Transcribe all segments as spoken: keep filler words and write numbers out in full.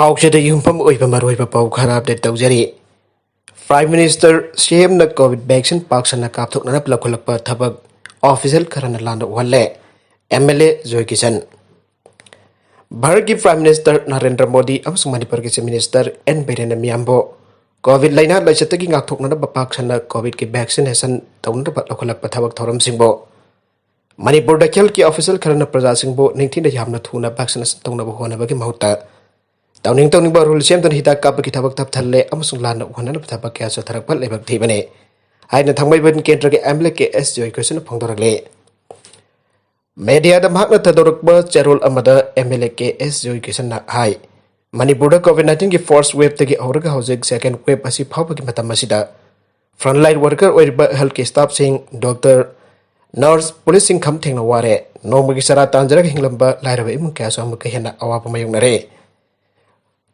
ꯄꯥꯎꯆꯦꯗ ꯌꯨꯝꯐꯝ ꯑꯣꯏꯕ ꯃꯔꯨꯑꯣꯏꯕ ꯄꯥꯎ ꯈꯔ ꯑꯞꯗꯦꯠ ꯇꯧꯖꯔꯤ꯫ Prime Minister ꯁꯤ ꯑꯦꯝꯅ ꯀꯣꯚꯤꯗ ꯚꯦꯛꯁꯤꯟ ꯄꯥꯛ ꯁꯟꯅ ꯀꯥꯞꯊꯣꯛꯅꯅꯕ ꯂꯧꯈꯠꯂꯛꯄ ꯊꯕꯛ ꯑꯣꯐꯤꯁꯤꯌꯦꯜ ꯈꯔꯅ ꯂꯥꯟꯅ ꯎꯍꯜꯂꯦ꯫ ꯑꯦꯝ ꯑꯦꯜ ꯑꯦ ꯖꯣꯏ ꯀꯤꯁꯟ꯫ ꯚꯥꯔꯠꯀꯤ Prime Minister ꯅꯔꯦꯟꯗ꯭ꯔ ꯃꯣꯗꯤ ꯑꯃꯁꯨꯡ ꯃꯅꯤꯄꯨꯔꯒꯤ Chief Minister ꯑꯦꯟ ꯕꯤꯔꯦꯟꯅ ꯃꯤꯌꯥꯝꯕꯨ ꯀꯣꯚꯤꯗ ꯂꯥꯏꯅꯥ ꯂꯥꯏꯆꯠꯇꯒꯤ ꯉꯥꯛꯊꯣꯛꯅꯅꯕ ꯄꯥꯛ ꯁꯟꯅ ꯀꯣꯚꯤꯗꯀꯤ ꯚꯦꯛꯁꯤꯅꯦꯁꯟ ꯇꯧꯅꯅꯕ ꯂꯧꯈꯠꯂꯛꯄ ꯊꯕꯛ ꯊꯧꯔꯝꯁꯤꯡꯕꯨ ꯃꯅꯤꯄꯨꯔꯗ ꯍꯦꯜꯊꯀꯤ ꯑꯣꯐꯤꯁꯤꯌꯦꯜ ꯈꯔꯅ ꯄ꯭ꯔꯖꯥꯁꯤꯡꯕꯨ ꯅꯤꯡꯊꯤꯅ ꯌꯥꯝꯅ ꯊꯨꯅ ꯚꯦꯛꯁꯤꯅꯦꯁꯟ ꯇꯧꯅꯕ ꯍꯣꯠꯅꯕꯒꯤ ꯃꯍꯨꯠꯇ ꯇꯧꯅꯤꯡ ꯇꯧꯅꯤꯡꯕ ꯔꯨꯜ ꯁꯦꯝꯗꯨꯅ ꯍꯤꯗꯥꯛ ꯀꯥꯞꯄꯒꯤ ꯊꯕꯛ ꯇꯞꯊꯜꯂꯦ ꯑꯃꯁꯨꯡ ꯂꯥꯟꯅ ꯎꯍꯟꯅꯅꯕ ꯊꯕꯛ ꯀꯌꯥ ꯆꯠꯊꯔꯛꯄ ꯂꯩꯕꯛ ꯊꯤꯕꯅꯤ ꯍꯥꯏꯅ ꯊꯥꯡꯃꯩꯕꯟ ꯀꯦꯟꯗ꯭ꯔꯒꯤ ꯑꯦꯝ ꯑꯦꯜ ꯑꯦ ꯀꯦ ꯑꯦꯁ ꯖꯣꯏꯀꯤꯁꯟꯅ ꯐꯣꯡꯗꯣꯔꯛꯂꯤ꯫ ꯃꯦꯗꯤꯌꯥꯗ ꯃꯍꯥꯛꯅ ꯊꯥꯗꯣꯔꯛꯄ ꯆꯦꯔꯣꯜ ꯑꯃꯗ ꯑꯦꯝ ꯑꯦꯜ ꯑꯦ ꯀꯦ ꯑꯦꯁ ꯖꯣꯏꯀꯤꯁꯟꯅ ꯍꯥꯏ, ꯃꯅꯤꯄꯨꯔꯗ ꯀꯣꯚꯤꯗ ꯅꯥꯏꯟꯇꯤꯟꯒꯤ ꯐꯥꯔꯁ ꯋꯦꯕꯇꯒꯤ ꯍꯧꯔꯒ ꯍꯧꯖꯤꯛ ꯁꯦꯀꯦꯟ ꯋꯦꯕ ꯑꯁꯤ ꯐꯥꯎꯕꯒꯤ ꯃꯇꯝ ꯑꯁꯤꯗ ꯐ꯭ꯔꯟꯠꯂꯥꯏꯟ ꯋꯥꯔꯀꯔ ꯑꯣꯏꯔꯤꯕ ꯍꯦꯜꯊꯀꯤ ꯁ꯭ꯇꯥꯐꯁꯤꯡ, ꯗꯣꯛꯇꯔ, ꯅꯔꯁ, ꯄꯨꯂꯤꯁꯁꯤꯡ ꯈꯝ ꯊꯦꯡꯅ ꯋꯥꯔꯦ꯫ ꯅꯣꯡꯃꯒꯤ ꯆꯔꯥ ꯇꯥꯟꯖꯔꯒ ꯍꯤꯡꯂꯝꯕ ꯂꯥꯏꯔꯕ ꯏꯃꯨꯡ ꯀꯌꯥꯁꯨ ꯑꯃꯨꯛꯀ ꯍꯦꯟꯅ ꯑꯋꯥꯕ ꯃꯥꯌꯣꯛꯅꯔꯦ꯫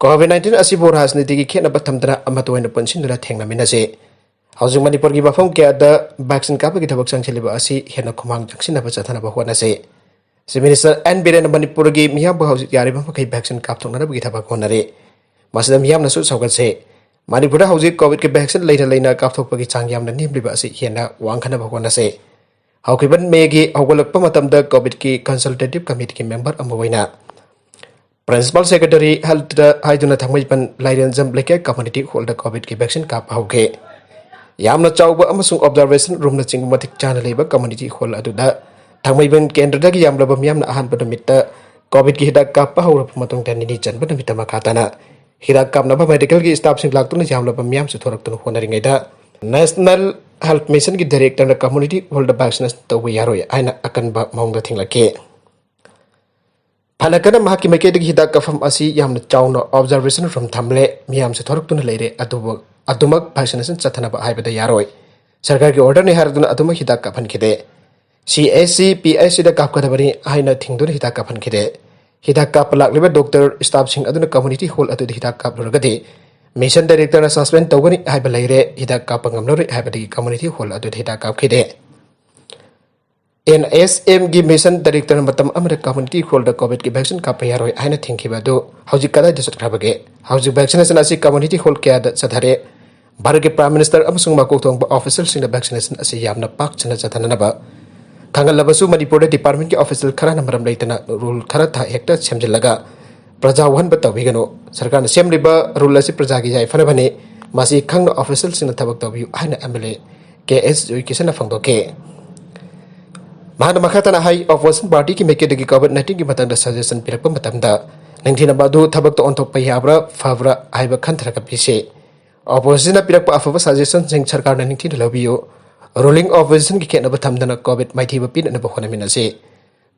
ꯀꯣꯚꯤꯗ ꯅꯥꯏꯟꯇꯤꯟ ꯑꯁꯤꯕꯨ ꯔꯥꯖꯅꯤꯇꯤꯒꯤ ꯈꯦꯠꯅꯕ ꯊꯝꯗꯅ ꯑꯃꯠꯇ ꯑꯣꯏꯅ ꯄꯨꯟꯁꯤꯟꯗꯨꯅ ꯊꯦꯡꯅꯃꯤꯟꯅꯁꯤ꯫ ꯍꯧꯖꯤꯛ ꯃꯅꯤꯄꯨꯔꯒꯤ ꯃꯐꯝ ꯀꯌꯥꯗ ꯚꯦꯛꯁꯤꯟ ꯀꯥꯞꯄꯒꯤ ꯊꯕꯛ ꯆꯪꯁꯤꯜꯂꯤꯕ ꯑꯁꯤ ꯍꯦꯟꯅ ꯈꯨꯃꯥꯡ ꯆꯪꯁꯤꯟꯅꯕ ꯆꯠꯊꯅꯕ ꯍꯣꯠꯅꯁꯤ꯫ ꯆꯤꯐ ꯃꯤꯅꯤꯁꯇꯔ ꯑꯦꯟ ꯕꯤꯔꯦꯟꯅ ꯃꯅꯤꯄꯨꯔꯒꯤ ꯃꯤꯌꯥꯝꯕꯨ ꯍꯧꯖꯤꯛ ꯌꯥꯔꯤꯕ ꯃꯈꯩ ꯚꯦꯛꯁꯤꯟ ꯀꯥꯞꯊꯣꯛꯅꯅꯕꯒꯤ ꯊꯕꯛ ꯍꯣꯠꯅꯔꯤ꯫ ꯃꯁꯤꯗ ꯃꯤꯌꯥꯝꯅꯁꯨ ꯁꯧꯒꯠꯁꯤ꯫ ꯃꯅꯤꯄꯨꯔꯗ ꯍꯧꯖꯤꯛ ꯀꯣꯚꯤꯗꯀꯤ ꯚꯦꯛꯁꯤꯟ ꯂꯩꯅ ꯂꯩꯅ ꯀꯥꯞꯊꯣꯛꯄꯒꯤ ꯆꯥꯡ ꯌꯥꯝꯅ ꯅꯦꯝꯂꯤꯕ ꯑꯁꯤ ꯍꯦꯟꯅ ꯋꯥꯡꯈꯠꯅꯕ ꯍꯣꯠꯅꯁꯤ꯫ ꯍꯧꯈꯤꯕ ꯃꯦꯒꯤ ꯍꯧꯒꯠꯂꯛꯄ ꯃꯇꯝꯗ ꯀꯣꯚꯤꯗꯀꯤ ꯀꯟꯁꯜꯇꯦꯇꯤꯚ ꯀꯃꯤꯇꯤꯒꯤ ꯃꯦꯝꯕꯔ ꯑꯃ ꯑꯣꯏꯅ ꯄ꯭ꯔꯤꯟꯁꯤꯄꯥꯜ ꯁꯦꯀ꯭ꯔꯦꯇꯔꯤ ꯍꯦꯜꯊꯇ ꯍꯥꯏꯗꯨꯅ ꯊꯥꯡꯃꯩꯕꯟ ꯂꯥꯏꯔꯦꯟꯖꯝ ꯂꯩꯀꯥꯏ ꯀꯝꯃ꯭ꯌꯨꯅꯤꯇꯤ ꯍꯣꯜꯗ ꯀꯣꯚꯤꯗꯀꯤ ꯚꯦꯛꯁꯤꯟ ꯀꯥꯞꯄ ꯍꯧꯈꯤ꯫ ꯌꯥꯝꯅ ꯆꯥꯎꯕ ꯑꯃꯁꯨꯡ ꯑꯣꯕꯖꯥꯔꯕꯦꯁꯟ ꯔꯨꯝꯅꯆꯤꯡꯕ ꯃꯇꯤꯛ ꯆꯥꯅ ꯂꯩꯕ ꯀꯝꯃ꯭ꯌꯨꯅꯤꯇꯤ ꯍꯣꯜ ꯑꯗꯨꯗ ꯊꯥꯡꯃꯩꯕꯟ ꯀꯦꯟꯗ꯭ꯔꯗꯒꯤ ꯌꯥꯝꯂꯕ ꯃꯤꯌꯥꯝꯅ ꯑꯍꯥꯟꯕ ꯅꯨꯃꯤꯠꯇ ꯀꯣꯚꯤꯗꯀꯤ ꯍꯤꯗꯥꯛ ꯀꯥꯞꯄ ꯍꯧꯔꯕ ꯃꯇꯨꯡꯗ ꯅꯤꯅꯤ ꯆꯟꯕ ꯅꯨꯃꯤꯠꯇ ꯃꯈꯥ ꯇꯥꯅ ꯍꯤꯗꯥꯛ ꯀꯥꯞꯅꯕ ꯃꯦꯗꯤꯀꯦꯜꯒꯤ ꯁ꯭ꯇꯥꯐꯁꯤꯡ ꯂꯥꯛꯇꯨꯅ ꯌꯥꯝꯂꯕ ꯃꯤꯌꯥꯝꯁꯨ ꯊꯣꯔꯛꯇꯨꯅ ꯍꯣꯠꯅꯔꯤꯉꯩꯗ ꯅꯦꯁꯅꯦꯜ ꯍꯦꯜꯊ ꯃꯤꯁꯟꯒꯤ ꯗꯥꯏꯔꯦꯛꯇꯔꯅ ꯀꯝꯃ꯭ꯌꯨꯅꯤꯇꯤ ꯍꯣꯜꯗ ꯚꯦꯛꯁꯤꯅꯦꯁꯟ ꯇꯧꯕ ꯌꯥꯔꯣꯏ ꯍꯥꯏꯅ ꯑꯀꯟꯕ ꯃꯑꯣꯡꯗ ꯊꯤꯡꯂꯛꯈꯤ꯫ ꯐꯅ ꯀꯟꯅ ꯃꯍꯥꯛꯀꯤ ꯃꯥꯏꯀꯩꯗꯒꯤ ꯍꯤꯗꯥꯛ ꯀꯥꯞꯐꯝ ꯑꯁꯤ ꯌꯥꯝꯅ ꯆꯥꯎꯅ ꯑꯣꯕꯖꯥꯔꯕꯦꯁꯟ ꯔꯨꯝ ꯊꯝꯂꯦ, ꯃꯤꯌꯥꯝꯁꯨ ꯊꯣꯔꯛꯇꯨꯅ ꯂꯩꯔꯦ, ꯑꯗꯨꯕꯨ ꯑꯗꯨꯃꯛ ꯚꯦꯛꯁꯤꯅꯦꯁꯟ ꯆꯠꯊꯅꯕ ꯍꯥꯏꯕꯗ ꯌꯥꯔꯣꯏ꯫ ꯁꯔꯀꯥꯔꯒꯤ ꯑꯣꯔꯗꯔꯅꯤ ꯍꯥꯏꯔꯗꯨꯅ ꯑꯗꯨꯃꯛ ꯍꯤꯗꯥꯛ ꯀꯥꯞꯍꯟꯈꯤꯗꯦ꯫ C S C, P H ꯁꯤꯗ ꯀꯥꯞꯀꯗꯕꯅꯤ ꯍꯥꯏꯅ ꯊꯤꯡꯗꯨꯅ ꯍꯤꯗꯥꯛ ꯀꯥꯞꯍꯟꯈꯤꯗꯦ꯫ ꯍꯤꯗꯥꯛ ꯀꯥꯞꯄ ꯂꯥꯛꯂꯤꯕ ꯗꯣꯛꯇꯔ, ꯁ꯭ꯇꯥꯐꯁꯤꯡ ꯑꯗꯨꯅ ꯀꯝꯃ꯭ꯌꯨꯅꯤꯇꯤ ꯍꯣꯜ ꯑꯗꯨꯗ ꯍꯤꯗꯥꯛ ꯀꯥꯞꯂꯨꯔꯒꯗꯤ ꯃꯤꯁꯟ ꯗꯥꯏꯔꯦꯛꯇꯔꯅ ꯁꯁꯄꯦꯟ ꯇꯧꯒꯅꯤ ꯍꯥꯏꯕ ꯂꯩꯔꯦ, ꯍꯤꯗꯥꯛ ꯀꯥꯞꯄ ꯉꯝꯂꯔꯣꯏ ꯍꯥꯏꯕꯗꯒꯤ ꯀꯝꯃ꯭ꯌꯨꯅꯤꯇꯤ ꯍꯣꯜ ꯑꯗꯨꯗ ꯍꯤꯗꯥꯛ ꯀꯥꯞꯈꯤꯗꯦ꯫ ꯑꯦꯟ ꯑꯦꯁ ꯑꯦꯝꯒꯤ ꯃꯤꯁꯟ ꯗꯥꯏꯔꯦꯛꯇꯔꯅ ꯃꯇꯝ ꯑꯃꯗ ꯀꯝꯃ꯭ꯌꯨꯅꯤꯇꯤ ꯍꯣꯜꯗ ꯀꯣꯚꯤꯗꯀꯤ ꯚꯦꯛꯁꯤꯟ ꯀꯥꯞꯄ ꯌꯥꯔꯣꯏ ꯍꯥꯏꯅ ꯊꯤꯡꯈꯤꯕ ꯑꯗꯨ ꯍꯧꯖꯤꯛ ꯀꯗꯥꯏꯗ ꯆꯠꯈ꯭ꯔꯕꯒꯦ? ꯍꯧꯖꯤꯛ ꯚꯦꯛꯁꯤꯅꯦꯁꯟ ꯑꯁꯤ ꯀꯝꯃ꯭ꯌꯨꯅꯤꯇꯤ ꯍꯣꯜ ꯀꯌꯥꯗ ꯆꯠꯊꯔꯦ? ꯚꯥꯔꯠꯀꯤ ꯄ꯭ꯔꯥꯏꯝ ꯃꯤꯅꯤꯁꯇꯔ ꯑꯃꯁꯨꯡ ꯃꯀꯣꯛ ꯊꯣꯡꯕ ꯑꯣꯐꯤꯁꯤꯌꯦꯜꯁꯤꯡꯅ ꯚꯦꯛꯁꯤꯅꯦꯁꯟ ꯑꯁꯤ ꯌꯥꯝꯅ ꯄꯥꯛ ꯁꯟꯅ ꯆꯠꯊꯅꯅꯕ ꯈꯪꯍꯜꯂꯕꯁꯨ, ꯃꯅꯤꯄꯨꯔꯗ ꯗꯤꯄꯥꯔꯠꯃꯦꯟꯠꯀꯤ ꯑꯣꯐꯤꯁꯤꯌꯦꯜ ꯈꯔꯅ ꯃꯔꯝ ꯂꯩꯇꯅ ꯔꯨꯜ ꯈꯔ ꯊ-, ꯍꯦꯛꯇ ꯁꯦꯝꯖꯤꯜꯂꯒ ꯄ꯭ꯔꯖꯥ ꯋꯥꯍꯟꯕ ꯇꯧꯕꯤꯒꯅꯨ꯫ ꯁꯔꯀꯥꯔꯅ ꯁꯦꯝꯂꯤꯕ ꯔꯨꯜ ꯑꯁꯤ ꯄ꯭ꯔꯖꯥꯒꯤ ꯌꯥꯏꯐꯅꯕꯅꯤ꯫ ꯃꯁꯤ ꯈꯪꯅ ꯑꯣꯐꯤꯁꯤꯌꯦꯜꯁꯤꯡꯅ ꯊꯕꯛ ꯇꯧꯕꯤꯌꯨ ꯍꯥꯏꯅ ꯑꯦꯝ ꯑꯦꯜ ꯑꯦ ꯀꯦ ꯑꯦꯁ ꯖꯣꯏꯀꯤꯁꯟꯅ ꯐꯣꯡꯗꯣꯛꯈꯤ꯫ ꯃꯍꯥꯛꯅ ꯃꯈꯥ ꯇꯥꯅ ꯍꯥꯏ, ꯑꯣꯄꯣꯖꯤꯁꯟ ꯄꯥꯔꯇꯤꯒꯤ ꯃꯥꯏꯀꯩꯗꯒꯤ ꯀꯣꯚꯤꯗ ꯅꯥꯏꯟꯇꯤꯟꯒꯤ ꯃꯇꯥꯡꯗ ꯁꯖꯦꯁꯟ ꯄꯤꯔꯛꯄ ꯃꯇꯝꯗ ꯅꯤꯡꯊꯤꯅꯕ ꯑꯗꯨ ꯊꯕꯛꯇ ꯑꯣꯟꯊꯣꯛꯄ ꯌꯥꯕ꯭ꯔꯥ ꯐꯕ꯭ꯔꯥ ꯍꯥꯏꯕ ꯈꯟꯊꯔꯒ ꯄꯤꯁꯤ꯫ ꯑꯣꯄꯣꯖꯤꯁꯟꯅ ꯄꯤꯔꯛꯄ ꯑꯐꯕ ꯁꯖꯦꯁꯟꯁꯤꯡ ꯁꯔꯀꯥꯔꯅ ꯅꯤꯡꯊꯤꯅ ꯂꯧꯕꯤꯌꯨ꯫ ꯔꯨꯂꯤꯡ ꯑꯣꯄꯣꯖꯤꯁꯟꯒꯤ ꯈꯦꯠꯅꯕ ꯊꯝꯗꯅ ꯀꯣꯚꯤꯗ ꯃꯥꯏꯊꯤꯕ ꯄꯤꯅꯅꯕ ꯍꯣꯠꯅꯃꯤꯟꯅꯁꯤ꯫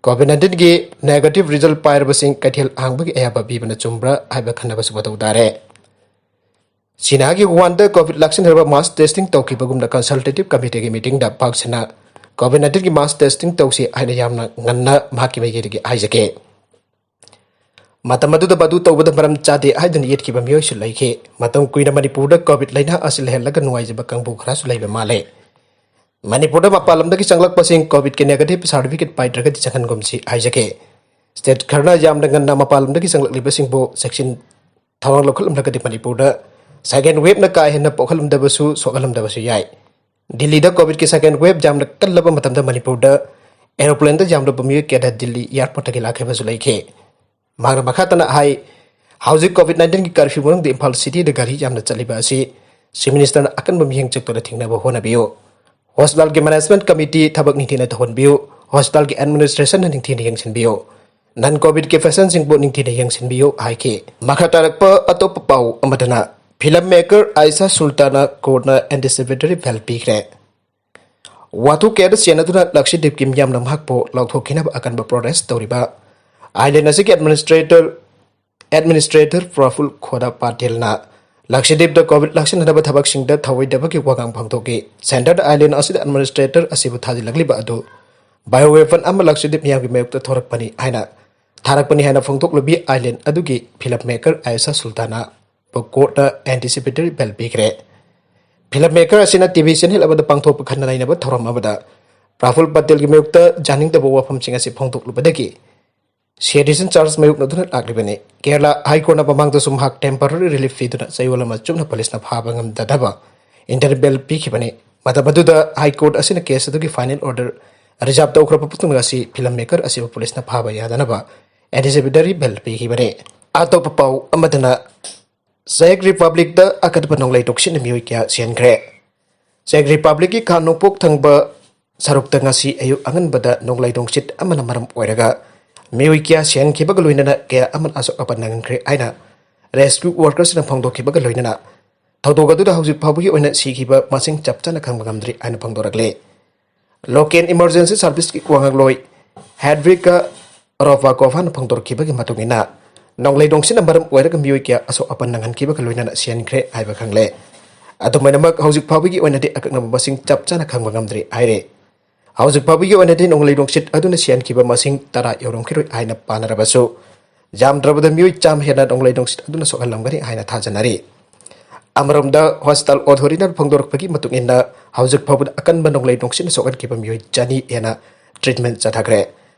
ꯀꯣꯚꯤꯗ ꯅꯥꯏꯟꯇꯤꯟꯒꯤ ꯅꯦꯒꯦꯇꯤꯚ ꯔꯤꯖꯜ ꯄꯥꯏꯔꯕꯁꯤꯡ ꯀꯩꯊꯦꯜ ꯍꯥꯡꯕꯒꯤ ꯑꯌꯥꯕ ꯄꯤꯕꯅ ꯆꯨꯝꯕ꯭ꯔꯥ ꯍꯥꯏꯕ ꯈꯟꯅꯕꯁꯨ ꯃꯊꯧ ꯇꯥꯔꯦ꯫ ꯆꯤꯅꯥꯒꯤ ꯋꯨꯍꯥꯟꯗ ꯀꯣꯚꯤꯗ ꯂꯥꯛꯁꯤꯟꯅꯔꯕ ꯃꯥꯁ ꯇꯦꯁꯇꯤꯡ ꯇꯧꯈꯤꯕꯒꯨꯝꯅ ꯀꯟꯁꯜꯇꯦꯇꯤꯚ ꯀꯃꯤꯇꯤꯒꯤ ꯃꯤꯇꯤꯡꯗ ꯄꯥꯛ ꯁꯟꯅ ꯀꯣꯚꯤꯗ ꯅꯥꯏꯟꯇꯤꯟꯒꯤ ꯃꯥꯁ ꯇꯦꯁꯇꯤꯡ ꯇꯧꯁꯤ ꯍꯥꯏꯅ ꯌꯥꯝꯅ ꯉꯟꯅ ꯃꯍꯥꯛꯀꯤ ꯃꯥꯏꯀꯩꯗꯒꯤ ꯍꯥꯏꯖꯒꯦ꯫ ꯃꯇꯝ ꯑꯗꯨꯗ ꯃꯗꯨ ꯇꯧꯕꯗ ꯃꯔꯝ ꯆꯥꯗꯦ ꯍꯥꯏꯗꯨꯅ ꯌꯦꯠꯈꯤꯕ ꯃꯤꯑꯣꯏꯁꯨ ꯂꯩꯈꯤ꯫ ꯃꯇꯝ ꯀꯨꯏꯅ ꯃꯅꯤꯄꯨꯔꯗ ꯀꯣꯚꯤꯗ ꯂꯩꯅꯥ ꯑꯁꯤ ꯂꯩꯍꯜꯂꯒ ꯅꯨꯡꯉꯥꯏꯖꯕ ꯀꯥꯡꯕꯨ ꯈꯔꯁꯨ ꯂꯩꯕ ꯃꯥꯜꯂꯦ꯫ ꯃꯅꯤꯄꯨꯔꯗ ꯃꯄꯥꯟ ꯂꯝꯗꯒꯤ ꯆꯪꯂꯛꯄꯁꯤꯡ ꯀꯣꯚꯤꯗꯀꯤ ꯅꯦꯒꯦꯇꯤꯚ ꯁꯥꯔꯇꯤꯐꯤꯀꯦꯠ ꯄꯥꯏꯗ꯭ꯔꯒꯗꯤ ꯆꯪꯍꯟꯒꯨꯝꯁꯤ ꯍꯥꯏꯖꯒꯦ꯫ ꯁ꯭ꯇꯦꯠ ꯈꯔꯅ ꯌꯥꯝꯅ ꯉꯟꯅ ꯃꯄꯥꯟ ꯂꯝꯗꯒꯤ ꯆꯪꯂꯛꯂꯤꯕꯁꯤꯡꯕꯨ ꯆꯦꯛꯁꯤꯟ ꯊꯧꯔꯥꯡ ꯂꯧꯈꯠꯂꯝꯂꯒꯗꯤ ꯃꯅꯤꯄꯨꯔꯗ ꯁꯦꯀꯦꯟ ꯋꯦꯚꯅ ꯀꯥ ꯍꯦꯟꯅ ꯄꯣꯛꯍꯜꯂꯝꯗꯕꯁꯨ, ꯁꯣꯛꯍꯜꯂꯝꯗꯕꯁꯨ ꯌꯥꯏ꯫ ꯗꯤꯜꯂꯤꯗ ꯀꯣꯚꯤꯗꯀꯤ ꯁꯦꯀꯦꯟ ꯋꯦꯚ ꯌꯥꯝꯅ ꯀꯜꯂꯕ ꯃꯇꯝꯗ ꯃꯅꯤꯄꯨꯔꯗ ꯑꯦꯔꯣꯄ꯭ꯂꯦꯟꯗ ꯌꯥꯝꯂꯕ ꯃꯤꯑꯣꯏ ꯀꯌꯥꯗ ꯗꯤꯜꯂꯤ ꯑꯦꯌꯔꯄꯣꯔꯠꯇꯒꯤ ꯂꯥꯛꯈꯤꯕꯁꯨ ꯂꯩꯈꯤ꯫ ꯃꯍꯥꯛꯅ ꯃꯈꯥ ꯇꯥꯅ ꯍꯥꯏ, ꯍꯧꯖꯤꯛ ꯀꯣꯚꯤꯗ ꯅꯥꯏꯟꯇꯤꯟꯒꯤ ꯀꯔꯐ꯭ꯌꯨ ꯃꯅꯨꯡꯗ ꯏꯝꯐꯥꯜ ꯁꯤꯇꯤꯗ ꯒꯥꯔꯤ ꯌꯥꯝꯅ ꯆꯠꯂꯤꯕ ꯑꯁꯤ ꯆꯤꯐ ꯃꯤꯅꯤꯁꯇꯔꯅ ꯑꯀꯟꯕ ꯃꯤꯠꯌꯦꯡ ꯆꯪꯗꯨꯅ ꯊꯤꯡꯅꯕ ꯍꯣꯠꯅꯕꯤꯌꯨ꯫ ꯍꯣꯁꯄꯤꯇꯥꯜꯒꯤ ꯃꯦꯅꯦꯖꯃꯦꯟꯠ ꯀꯃꯤꯇꯤ ꯊꯕꯛ ꯅꯤꯡꯊꯤꯅ ꯇꯧꯍꯟꯕꯤꯌꯨ꯫ ꯍꯣꯁꯄꯤꯇꯥꯜꯒꯤ ꯑꯦꯗꯃꯤꯅꯤꯁꯇ꯭ꯔꯦꯁꯟꯅ ꯅꯤꯡꯊꯤꯅ ꯌꯦꯡꯁꯤꯟꯕꯤꯌꯨ꯫ ꯅꯟ ꯀꯣꯚꯤꯗꯀꯤ ꯄꯦꯁꯦꯟꯠꯁꯤꯡꯕꯨ ꯅꯤꯡꯊꯤꯅ ꯌꯦꯡꯁꯤꯟꯕꯤꯌꯨ ꯍꯥꯏꯈꯤ꯫ ꯃꯈꯥ ꯇꯥꯔꯛꯄ ꯑꯇꯣꯞꯄ ꯄꯥꯎ ꯑꯃꯗꯅ, ꯐꯤꯂꯝ ꯃꯦꯀꯔ ꯑꯥꯏꯁꯥ ꯁꯨꯜꯇꯥꯅ ꯀꯣꯔꯠꯅ ꯑꯦꯟꯇꯤꯁꯤꯄꯦꯇꯔꯤ ꯕꯦꯜ ꯄꯤꯈ꯭ꯔꯦ꯫ ꯋꯥꯊꯣꯛ ꯀꯌꯥꯗ ꯆꯦꯟꯅꯗꯨꯅ ꯂꯛꯁꯗꯤꯞꯀꯤ ꯃꯤꯌꯥꯝꯅ ꯃꯍꯥꯛꯄꯨ ꯂꯥꯎꯊꯣꯛꯈꯤꯅꯕ ꯑꯀꯟꯕ ꯄ꯭ꯔꯣꯇꯦꯁ ꯇꯧꯔꯤꯕ ꯑꯥꯏꯂꯦꯟ ꯑꯁꯤꯒꯤ ꯑꯦꯗꯃꯤꯅꯤꯁꯇ꯭ꯔꯦꯇꯔ, ꯑꯦꯗꯃꯤꯅꯤꯁꯇ꯭ꯔꯦꯇꯔ ꯄ꯭ꯔꯐꯨꯜ ꯈꯣꯗꯥ ꯄꯥꯇꯤꯜꯅ ꯂꯛꯁꯗꯤꯞꯇ ꯀꯣꯚꯤꯗ ꯂꯥꯛꯁꯤꯟꯅꯗꯕ ꯊꯕꯛꯁꯤꯡꯗ ꯊꯧꯑꯣꯏꯗꯕꯒꯤ ꯋꯥꯉꯥꯡ ꯐꯣꯡꯗꯣꯛꯈꯤ꯫ ꯁꯦꯟꯇꯔꯗ ꯑꯥꯏꯂꯦꯟ ꯑꯁꯤꯗ ꯑꯦꯗꯃꯤꯅꯤꯁꯇ꯭ꯔꯦꯇꯔ ꯑꯁꯤꯕꯨ ꯊꯥꯖꯤꯜꯂꯛꯂꯤꯕ ꯑꯗꯨ ꯕꯥꯏꯑꯣ ꯋꯦꯄꯟ ꯑꯃ ꯂꯛꯁꯗꯤꯞ ꯃꯤꯌꯥꯝꯒꯤ ꯃꯥꯌꯣꯛꯇ ꯊꯣꯔꯛꯄꯅꯤ ꯍꯥꯏꯅ, ꯊꯥꯔꯛꯄꯅꯤ ꯍꯥꯏꯅ ꯐꯣꯡꯗꯣꯛꯂꯕꯤ ꯑꯥꯏꯂꯦꯟ ꯑꯗꯨꯒꯤ ꯐꯤꯂꯝ ꯃꯦꯀꯔ ꯑꯥꯏꯁꯥ ꯁꯨꯜꯇꯥꯅꯥ ꯕꯨ ꯀꯣꯔꯠꯅ ꯑꯦꯟꯇꯤꯁꯤꯄꯦꯇꯔꯤ ꯕꯦꯜ ꯄꯤꯈ꯭ꯔꯦ꯫ ꯐꯤꯂꯝ ꯃꯦꯀꯔ ꯑꯁꯤꯅ ꯇꯤ ꯚꯤ ꯆꯦꯅꯦꯜ ꯑꯃꯗ ꯄꯥꯡꯊꯣꯛꯄ ꯈꯟꯅ ꯅꯩꯅꯕ ꯊꯧꯔꯝ ꯑꯃꯗ ꯄ꯭ꯔꯥꯐꯨꯜ ꯄꯇꯦꯜꯒꯤ ꯃꯥꯌꯣꯛꯇ ꯌꯥꯅꯤꯡꯗꯕ ꯋꯥꯐꯝꯁꯤꯡ ꯑꯁꯤ ꯐꯣꯡꯗꯣꯛꯂꯨꯕꯗꯒꯤ ꯁꯦꯗꯤꯁꯟ ꯆꯥꯔꯖ ꯃꯥꯌꯣꯛꯅꯗꯨꯅ ꯂꯥꯛꯂꯤꯕꯅꯤ꯫ ꯀꯦꯔꯂꯥ ꯍꯥꯏ ꯀꯣꯔꯠꯅ ꯃꯃꯥꯡꯗꯁꯨ ꯃꯍꯥꯛ ꯇꯦꯝꯄꯔꯔꯤ ꯔꯤꯂꯤꯐ ꯄꯤꯗꯨꯅ ꯆꯌꯣꯜ ꯑꯃ ꯆꯨꯞꯅ ꯄꯨꯂꯤꯁꯅ ꯐꯥꯕ ꯉꯝꯗꯅꯕ ꯏꯟꯇꯔꯅꯦꯜ ꯕꯦꯜ ꯄꯤꯈꯤꯕꯅꯤ꯫ ꯃꯇꯝ ꯑꯗꯨꯗ ꯍꯥꯏ ꯀꯣꯔꯠ ꯑꯁꯤꯅ ꯀꯦꯁ ꯑꯗꯨꯒꯤ ꯐꯥꯏꯅꯦꯜ ꯑꯣꯔꯗꯔ ꯔꯤꯖꯥꯔꯚ ꯇꯧꯈ꯭ꯔꯕ ꯃꯇꯨꯡꯗ ꯉꯁꯤ ꯐꯤꯂꯝ ꯃꯦꯀꯔ ꯑꯁꯤꯕꯨ ꯄꯨꯂꯤꯁꯅ ꯐꯥꯕ ꯌꯥꯗꯅꯕ ꯑꯦꯟꯇꯤꯁꯤꯄꯦꯇꯔꯤ ꯕꯦꯜ ꯄꯤꯈꯤꯕꯅꯤ꯫ ꯑꯇꯣꯞꯄ ꯄꯥꯎ ꯑꯃꯗꯅ ꯆꯦꯛ ꯔꯤꯄꯕ꯭ꯂꯤꯛꯇ ꯑꯀꯟꯕ ꯅꯣꯡꯂꯩ ꯅꯨꯡꯁꯤꯠꯅ ꯃꯤꯑꯣꯏ ꯀꯌꯥ ꯁꯤꯍꯟꯈ꯭ꯔꯦ꯫ ꯆꯦꯛ ꯔꯤꯄꯕ꯭ꯂꯤꯛꯀꯤ ꯈꯥ ꯅꯣꯡꯄꯣꯛ ꯊꯪꯕ ꯁꯔꯨꯛꯇ ꯉꯁꯤ ꯑꯌꯨꯛ ꯑꯉꯟꯕꯗ ꯅꯣꯡꯂꯩ ꯅꯨꯡꯁꯤꯠ ꯑꯃꯅ ꯃꯔꯝ ꯑꯣꯏꯔꯒ ꯃꯤꯑꯣꯏ ꯀꯌꯥ ꯁꯤꯍꯟꯈꯤꯕꯒ ꯂꯣꯏꯅꯅ ꯀꯌꯥ ꯑꯃꯅ ꯑꯁꯣꯛ ꯑꯄꯟ ꯅꯪꯈ꯭ꯔꯦ ꯍꯥꯏꯅ ꯔꯦꯁꯀ꯭ꯌꯨ ꯋꯥꯔꯀꯔꯁꯤꯡꯅ ꯐꯣꯡꯗꯣꯛꯈꯤꯕꯒ ꯂꯣꯏꯅꯅ ꯊꯧꯗꯣꯛ ꯑꯗꯨꯗ ꯍꯧꯖꯤꯛ ꯐꯥꯎꯕꯒꯤ ꯑꯣꯏꯅ ꯁꯤꯈꯤꯕ ꯃꯁꯤꯡ ꯆꯞ ꯆꯥꯅ ꯈꯪꯕ ꯉꯝꯗ꯭ꯔꯤ ꯍꯥꯏꯅ ꯐꯣꯡꯗꯣꯔꯛꯂꯤ꯫ ꯂꯣꯀꯦꯜ ꯏꯃꯔꯖꯦꯟꯁꯤ ꯁꯥꯔꯚꯤꯁꯀꯤ ꯋꯥꯉꯥꯡꯂꯣꯏ ꯍꯦꯗ꯭ꯔꯤꯀꯥ ꯔꯣꯚꯥꯀꯣꯚꯥꯅ ꯐꯣꯡꯗꯣꯔꯛꯈꯤꯕꯒꯤ ꯃꯇꯨꯡ ꯏꯟꯅ ꯅꯣꯡꯂꯩ ꯅꯨꯡꯁꯤꯠꯅ ꯃꯔꯝ ꯑꯣꯏꯔꯒ ꯃꯤꯑꯣꯏ ꯀꯌꯥ ꯑꯁꯣꯛ ꯑꯄꯟ ꯅꯪꯍꯟꯈꯤꯕꯒ ꯂꯣꯏꯅꯅ ꯁꯤꯍꯟꯈ꯭ꯔꯦ ꯍꯥꯏꯕ ꯈꯪꯂꯦ꯫ ꯑꯗꯨꯃꯥꯏꯅꯃꯛ ꯍꯧꯖꯤꯛ ꯐꯥꯎꯕꯒꯤ ꯑꯣꯏꯅꯗꯤ ꯑꯀꯛꯅꯕ ꯃꯁꯤꯡ ꯆꯞ ꯆꯥꯅ ꯈꯪꯕ ꯉꯝꯗ꯭ꯔꯤ ꯍꯥꯏꯔꯦ꯫ ꯍꯧꯖꯤꯛ ꯐꯥꯎꯕꯒꯤ ꯑꯣꯏꯅꯗꯤ ꯅꯣꯡꯂꯩ ꯅꯨꯡꯁꯤꯠ ꯑꯗꯨꯅ ꯁꯤꯍꯟꯈꯤꯕ ꯃꯁꯤꯡ ꯇꯔꯥ ꯌꯧꯔꯝꯈꯤꯔꯣꯏ ꯍꯥꯏꯅ ꯄꯥꯅꯔꯕꯁꯨ ꯌꯥꯝꯗ꯭ꯔꯕꯗ ꯃꯤꯑꯣꯏ ꯆꯥꯝꯃ ꯍꯦꯟꯅ ꯅꯣꯡꯂꯩ ꯅꯨꯡꯁꯤꯠ ꯑꯗꯨꯅ ꯁꯣꯛꯍꯜꯂꯝꯒꯅꯤ ꯍꯥꯏꯅ ꯊꯥꯖꯅꯔꯤ꯫ ꯑꯃꯔꯣꯝꯗ ꯍꯣꯁꯄꯤꯇꯥꯜ ꯑꯣꯊꯣꯔꯤꯇꯤꯅ ꯐꯣꯡꯗꯣꯔꯛꯄꯒꯤ ꯃꯇꯨꯡ ꯏꯟꯅ ꯍꯧꯖꯤꯛ ꯐꯥꯎꯕꯗ ꯑꯀꯟꯕ ꯅꯣꯡꯂꯩ ꯅꯨꯡꯁꯤꯠꯅ ꯁꯣꯛꯍꯟꯈꯤꯕ ꯃꯤꯑꯣꯏ ꯆꯅꯤ ꯍꯦꯟꯅ ꯇ꯭ꯔꯤꯠꯃꯦꯟ ꯆꯠꯊꯈ꯭ꯔꯦ꯫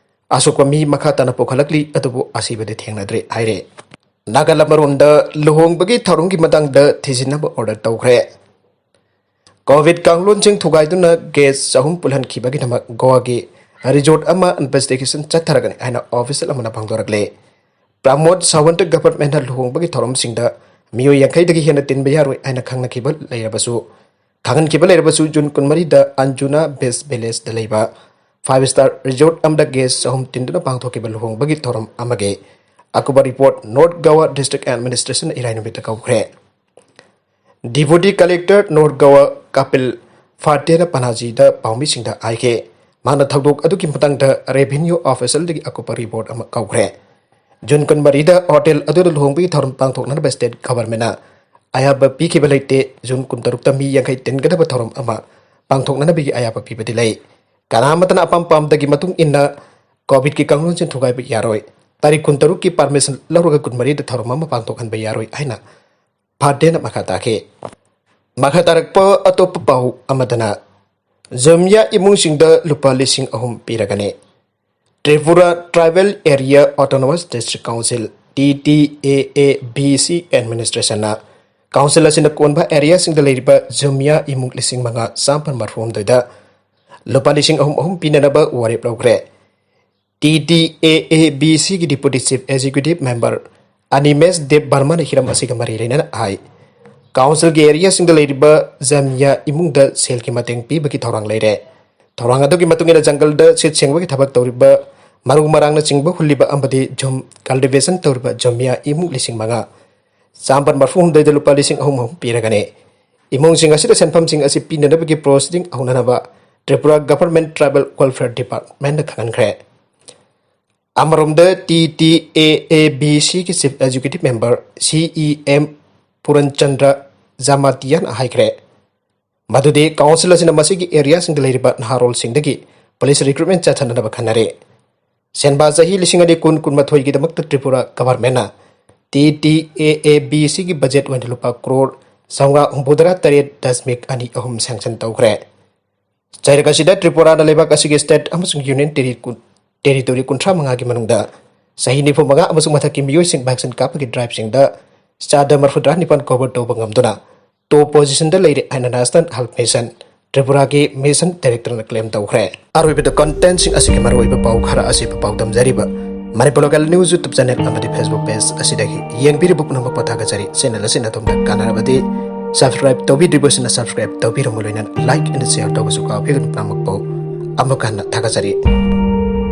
ꯑꯁꯣꯛꯄ ꯃꯤ ꯃꯈꯥ ꯇꯥꯅ ꯄꯨꯈꯠꯂꯛꯂꯤ, ꯑꯗꯨꯕꯨ ꯑꯁꯤꯕꯗꯤ ꯊꯦꯡꯅꯗ꯭ꯔꯤ ꯍꯥꯏꯔꯦ꯫ ꯅꯥꯒꯥꯂꯦꯟ ꯑꯃꯔꯣꯝꯗ ꯂꯨꯍꯣꯡꯕꯒꯤ ꯊꯧꯔꯝꯒꯤ ꯃꯇꯥꯡꯗ ꯊꯤꯖꯤꯟꯅꯕ ꯑꯣꯔꯗꯔ ꯇꯧꯈ꯭ꯔꯦ꯫ ꯀꯣꯚꯤꯗ ꯀꯥꯡꯂꯣꯟꯁꯤꯡ ꯊꯨꯒꯥꯏꯗꯨꯅ ꯒꯦꯁ ꯆꯍꯨꯝ ꯄꯨꯜꯍꯟꯈꯤꯕꯒꯤꯗꯃꯛ ꯒꯣꯋꯥꯒꯤ ꯔꯤꯖꯣꯔꯠ ꯑꯃ ꯏꯟꯚꯦꯁꯇꯤꯒꯦꯁꯟ ꯆꯠꯊꯔꯒꯅꯤ ꯍꯥꯏꯅ ꯑꯣꯐꯤꯁꯤꯌꯦꯜ ꯑꯃꯅ ꯐꯣꯡꯗꯣꯔꯛꯂꯦ꯫ ꯄ꯭ꯔꯃꯣꯗ ꯁꯥꯋꯟꯇ ꯒꯚꯔꯟꯃꯦꯟꯠꯅ ꯂꯨꯍꯣꯡꯕꯒꯤ ꯊꯧꯔꯝꯁꯤꯡꯗ ꯃꯤꯑꯣꯏ ꯌꯥꯡꯈꯩꯗꯒꯤ ꯍꯦꯟꯅ ꯇꯤꯟꯕ ꯌꯥꯔꯣꯏ ꯍꯥꯏꯅ ꯈꯪꯅꯈꯤꯕ ꯂꯩꯔꯕꯁꯨ, ꯈꯪꯍꯟꯈꯤꯕ ꯂꯩꯔꯕꯁꯨ, ꯖꯨꯟ ꯀꯨꯟꯃꯔꯤꯗ ꯑꯟꯖꯨꯅꯥ ꯕꯦꯁ ꯚꯤꯂꯦꯖꯗ ꯂꯩꯕ ꯐꯥꯏꯚ ꯁ꯭ꯇꯥꯔ ꯔꯤꯖꯣꯔꯠ ꯑꯃꯗ ꯒꯦꯁ ꯆꯍꯨꯝ ꯇꯤꯟꯗꯨꯅ ꯄꯥꯡꯊꯣꯛꯈꯤꯕ ꯂꯨꯍꯣꯡꯕꯒꯤ ꯊꯧꯔꯝ ꯑꯃꯒꯤ ꯑꯀꯨꯞꯄ ꯔꯤꯄꯣꯔꯠ ꯅꯣꯔꯠ ꯒꯣꯋꯥ ꯗꯤꯁꯇ꯭ꯔꯤꯛ ꯑꯦꯗꯃꯤꯅꯤꯁꯇ꯭ꯔꯦꯁꯟꯅ ꯏꯔꯥꯏ ꯅꯨꯃꯤꯠꯇ ꯀꯧꯈ꯭ꯔꯦ꯫ Deputy collector north Goa Kapil ꯐꯥꯇꯦꯅ ꯄꯅꯥꯖꯤꯗ ꯄꯥꯎꯃꯤꯁꯤꯡꯗ ꯍꯥꯏꯈꯤ꯫ ꯃꯍꯥꯛꯅ ꯊꯧꯗꯣꯛ ꯑꯗꯨꯒꯤ ꯃꯇꯥꯡꯗ ꯔꯦꯚꯤꯅ꯭ꯌꯨ ꯑꯣꯐꯤꯁꯔꯗꯒꯤ ꯑꯀꯨꯞꯄ ꯔꯤꯄꯣꯔꯠ ꯑꯃ ꯀꯧꯈ꯭ꯔꯦ꯫ ꯖꯨꯟ ꯀꯨꯟꯃꯔꯤꯗ ꯍꯣꯇꯦꯜ ꯑꯗꯨꯗ ꯂꯨꯍꯣꯡꯕꯒꯤ ꯊꯧꯔꯝ ꯄꯥꯡꯊꯣꯛꯅꯅꯕ ꯁ꯭ꯇꯦꯠ ꯒꯚꯔꯟꯃꯦꯟꯠꯅ ꯑꯌꯥꯕ ꯄꯤꯈꯤꯕ ꯂꯩꯇꯦ꯫ ꯖꯨꯟ ꯀꯨꯟꯇꯔꯨꯛꯇ ꯃꯤ ꯌꯥꯡꯈꯩ ꯇꯤꯟꯒꯗꯕ ꯊꯧꯔꯝ ꯑꯃ ꯄꯥꯡꯊꯣꯛꯅꯅꯕꯒꯤ ꯑꯌꯥꯕ ꯄꯤꯕꯗꯤ ꯂꯩ꯫ ꯀꯅꯥꯃꯠꯇꯅ ꯑꯄꯥꯝ ꯄꯥꯝꯗꯒꯤ ꯃꯇꯨꯡ ꯏꯟꯅ ꯀꯣꯚꯤꯗꯀꯤ ꯀꯥꯡꯂꯣꯟꯁꯤꯡ ꯊꯨꯒꯥꯏꯕ ꯌꯥꯔꯣꯏ꯫ ꯇꯥꯔꯤꯛ ꯀꯨꯟꯇꯔꯨꯛꯀꯤ ꯄꯥꯔꯃꯤꯁꯟ ꯂꯧꯔꯒ ꯀꯨꯟꯃꯔꯤꯗ ꯊꯧꯔꯝ ꯑꯃ ꯄꯥꯡꯊꯣꯛꯍꯟꯕ ꯌꯥꯔꯣꯏ ꯍꯥꯏꯅ ꯐꯥꯇꯦꯅ ꯃꯈꯥ ꯇꯥꯈꯤ꯫ ꯃꯈꯥ ꯇꯥꯔꯛꯄ ꯑꯇꯣꯞꯄ ꯄꯥꯎ ꯑꯃꯗꯅ, ꯖꯨꯃꯤꯌꯥ ꯏꯃꯨꯡꯁꯤꯡꯗ ꯂꯨꯄꯥ ꯂꯤꯁꯤꯡ ꯑꯍꯨꯝ ꯄꯤꯔꯒꯅꯤ꯫ Tripura Tribal Area Autonomous District Council, T T A A B C administrationꯅ council ꯑꯁꯤꯅ ꯀꯣꯟꯕ areaꯁꯤꯡꯗ ꯂꯩꯔꯤꯕ ꯖꯨꯃꯤꯌꯥ ꯏꯃꯨꯡ ꯂꯤꯁꯤꯡ ꯃꯉꯥ ꯆꯥꯝꯃꯥꯄꯟ ꯃꯔꯤꯐꯨꯍꯨꯝꯗꯣꯏꯗ ꯂꯨꯄꯥ ꯂꯤꯁꯤꯡ ꯑꯍꯨꯝ ꯑꯍꯨꯝ ꯄꯤꯅꯅꯕ ꯋꯥꯔꯦꯞ ꯂꯧꯈ꯭ꯔꯦ꯫ T T A A B Cꯒꯤ Deputy Chief Executive Member Animesh Dev Barmana ꯍꯤꯔꯝ ꯑꯁꯤꯒ ꯃꯔꯤ ꯂꯩꯅꯅ ꯍꯥꯏ, councilꯒꯤ areaꯁꯤꯡꯗ ꯂꯩꯔꯤꯕ ꯖꯨꯃꯤꯌꯥ ꯏꯃꯨꯡꯗ ꯁꯦꯜꯒꯤ ꯃꯇꯦꯡ ꯄꯤꯕꯒꯤ ꯊꯧꯔꯥꯡ ꯂꯩꯔꯦ꯫ ꯊꯧꯔꯥꯡ ꯑꯗꯨꯒꯤ ꯃꯇꯨꯡ ꯏꯟꯅ ꯖꯪꯒꯜꯗ ꯁꯤꯠ ꯁꯦꯡꯕꯒꯤ ꯊꯕꯛ ꯇꯧꯔꯤꯕ, ꯃꯔꯨ ꯃꯔꯥꯡꯅꯆꯤꯡꯕ ꯍꯨꯜꯂꯤꯕ ꯑꯃꯗꯤ ꯖꯨꯝ cultivation ꯇꯧꯔꯤꯕ ꯖꯨꯃꯤꯌꯥ ꯏꯃꯨꯡ ꯂꯤꯁꯤꯡ ꯃꯉꯥ ꯆꯥꯝꯃꯥꯄꯟ ꯃꯔꯤꯐꯨꯍꯨꯝꯗꯣꯏꯗ ꯂꯨꯄꯥ ꯂꯤꯁꯤꯡ ꯑꯍꯨꯝ ꯑꯍꯨꯝ ꯄꯤꯔꯒꯅꯤ꯫ ꯏꯃꯨꯡꯁꯤꯡ ꯑꯁꯤꯗ ꯁꯦꯟꯐꯝꯁꯤꯡ ꯑꯁꯤ ꯄꯤꯅꯅꯕꯒꯤ proceeding ꯍꯧꯅꯅꯕ Tripura Government Tribal Welfare Departmentꯅ ꯈꯪꯍꯟꯈ꯭ꯔꯦ꯫ ꯑꯃꯔꯣꯝꯗ, T T A A B Cꯒꯤ Chief Executive Member C E M Puranchanda Jamatiana ꯍꯥꯏꯈ꯭ꯔꯦ ꯃꯗꯨꯗꯤ council ꯑꯁꯤꯅ ꯃꯁꯤꯒꯤ areaꯁꯤꯡꯗ ꯂꯩꯔꯤꯕ ꯅꯍꯥꯔꯣꯜꯁꯤꯡꯗꯒꯤ police recruitment ꯆꯠꯊꯅꯅꯕ ꯈꯟꯅꯔꯦ꯫ ꯁꯦꯟꯕꯥ ꯆꯍꯤ ꯂꯤꯁꯤꯡ ꯑꯅꯤ ꯀꯨꯟ ꯀꯨꯟꯃꯥꯊꯣꯏꯒꯤꯗꯃꯛꯇ Tripura Governmentꯅ T T A A B Cꯒꯤ budget ꯑꯣꯏꯅ ꯂꯨꯄꯥ ꯀ꯭ꯔꯣꯔ ꯆꯥꯝꯃꯉꯥ ꯍꯨꯝꯐꯨꯇꯔꯥ ꯇꯔꯦꯠ ꯗꯁꯃꯤꯛ ꯑꯅꯤ ꯑꯍꯨꯝ sanction ꯇꯧꯈ꯭ꯔꯦ꯫ ꯆꯩꯔꯛ ꯑꯁꯤꯗ ꯇ꯭ꯔꯤꯄꯨꯔꯥꯅ ꯂꯩꯕꯥꯛ ꯑꯁꯤꯒꯤ state ꯑꯃꯁꯨꯡ union terri-, territory ꯀꯨꯟꯊ꯭ꯔꯥ ꯃꯉꯥꯒꯤ ꯃꯅꯨꯡꯗ ꯆꯍꯤ ꯅꯤꯐꯨ ꯃꯉꯥ ꯑꯃꯁꯨꯡ ꯃꯊꯛꯀꯤ ꯃꯤꯑꯣꯏꯁꯤꯡ vaccine ꯀꯥꯞꯄꯒꯤ driveꯁꯤꯡꯗ ꯆꯥꯗ ꯃꯔꯤꯐꯨꯇꯔꯥ ꯅꯤꯄꯥꯟ cover ꯇꯧꯕ ꯉꯝꯗꯨꯅ top positionꯗ ꯂꯩꯔꯦ ꯍꯥꯏꯅ National Health Mission, ꯇ꯭ꯔꯤꯄꯨꯔꯥꯒꯤ mission directorꯅ claim ꯇꯧꯈ꯭ꯔꯦ꯫ ꯑꯔꯣꯏꯕꯗ contentꯁꯤꯡ ꯑꯁꯤꯒꯤ ꯃꯔꯨꯑꯣꯏꯕ ꯄꯥꯎ ꯈꯔ ꯑꯁꯤ ꯄꯥꯎꯗꯝꯖꯔꯤꯕ Manipur Local News YouTube channel ꯑꯃꯗꯤ Facebook page ꯑꯁꯤꯗꯒꯤ ꯌꯦꯡꯕꯤꯔꯤꯕ ꯄꯨꯝꯅꯃꯛꯄꯨ ꯊꯥꯒꯠꯆꯔꯤ꯫ Channel ꯑꯁꯤꯅ ꯑꯗꯣꯝꯗ ꯀꯥꯟꯅꯔꯕꯗꯤ subscribe ꯇꯧꯕꯤꯗ꯭ꯔꯤꯕꯁꯤꯡꯅ subscribe ꯇꯧꯕꯤꯔꯝꯃꯨ, ꯂꯣꯏꯅꯅ like and share ꯇꯧꯕꯁꯨ ꯀꯥꯎꯕꯤꯒꯅꯨ꯫ ꯄꯨꯝꯅꯃꯛꯄꯨ ꯑꯃꯨꯛ ꯍꯟꯅ ꯊꯥꯒꯠꯆꯔꯤ꯫